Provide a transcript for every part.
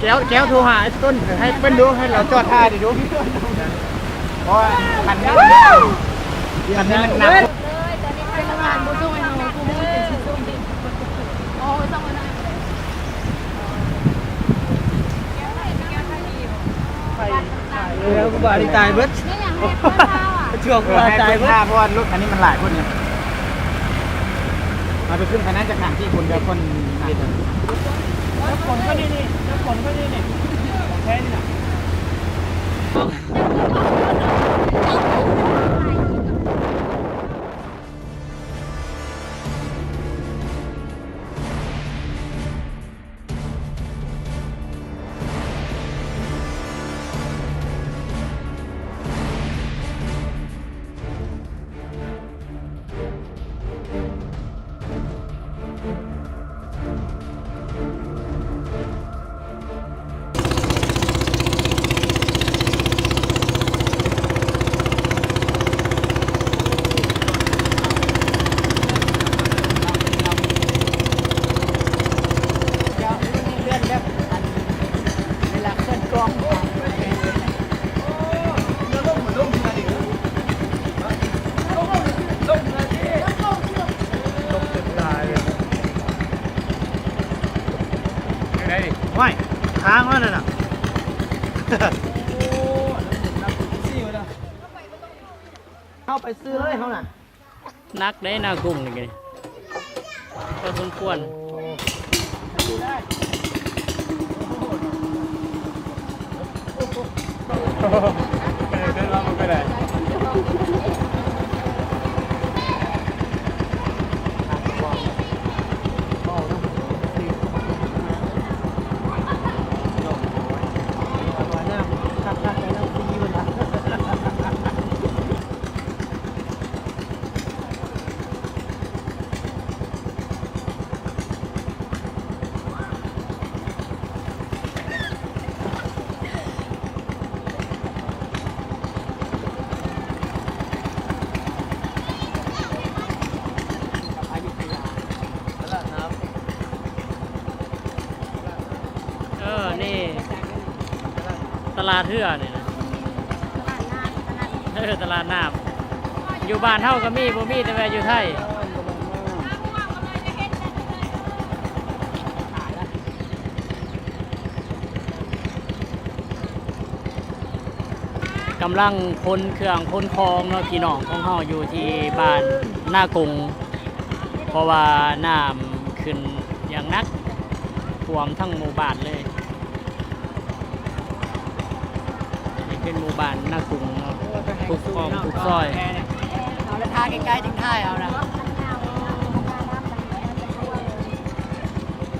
ແກ້ວ ແກ້ວໂທຫາໄອ້ຕົ້ນ ໃຫ້ເພິ່ນດູ ໃຫ້ລາວຈອດຖ້າດີດູ ເພາະວ່າຄັນນີ້ ຄັນນີ້ມັນໜັກ. ເອີ ບໍ່ໄດ້ຕາຍເບິດ ຊ່ວງວ່າຕາຍເບິດ ເພາະວ່າລົດຄັນນີ້ມັນຫຼາຍຄົນນີ້ ເອົາໄປຂຶ້ນຄັນນັ້ນຈາກຂ້າງທີ່ຄົນ ແລ້ວຄົນໜັກ ແລ້ວຄົນກໍນີ້ ນີ້ ແລ້ວຄົນກໍນີ້ ນີ້ ຂອງແທ້ນີ້ນະ. ໂອ້ຍ ຄ້າງແລ້ວນັ້ນນະ ເຮົາໄປຊື່ເລີຍເຮົານະ. ໜັກເດ້ ໜ້າກຸ້ງນີ້ ພໍສົມຄວນ. ເອີ ນີ້ ຕະຫຼາດເຮືອນີ້ນະ ເອີ ຕະຫຼາດນ້ຳ ຢູ່ບ້ານເຮົາກໍມີ ບໍ່ມີແຕ່ວ່າຢູ່ໄທ. ກຳລັງຂົນເຄື່ອງຂົນຂອງເນາະ ພີ່ນ້ອງຂອງເຮົາຢູ່ທີ່ບ້ານນາກົງ ເພາະວ່ານ້ຳຂຶ້ນຢ່າງໜັກ ຖ້ວມທັງໝູ່ບ້ານເລີຍ. ນີ້ເປັນໝູ່ບ້ານນາກຸງເນາະ ທຸກຄອງທຸກຊອຍ. ເອົາລະ ທ່າໃກ້ໆ ຈຶ່ງຖ່າຍເອົານະ.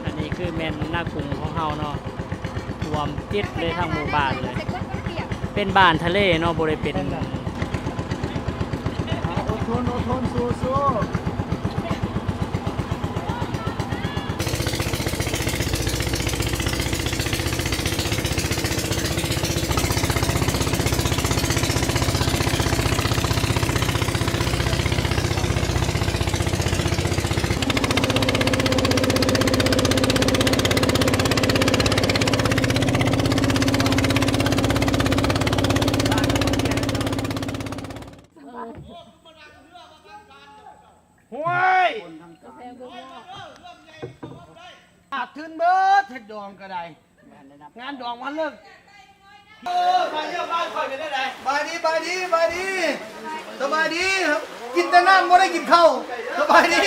ອັນນີ້ຄືແມ່ນນາກຸງຂອງເຮົາເນາະ ຖ້ວມຕິດເລີຍທັງໝູ່ບ້ານເລີຍ. ເປັນບ້ານທະເລເນາະ ບໍ່ໄດ້ເປັນ ອດທົນ ອດທົນ ສູ້ໆ. ຫ້ວຍ! ຂາດທຶນເບິດ ເຮັດດອງກໍໄດ້ ງານດອງວັນເລີກ. ເອີ ມາຢ້ຽມບ້ານຂ້ອຍເປັນຈັ່ງໃດ? ບາຍດີ ບາຍດີ ບາຍດີ ສະບາຍດີ. ກິນແຕ່ນ້ຳ ບໍ່ໄດ້ກິນເຂົ້າ. ສະບາຍດີ.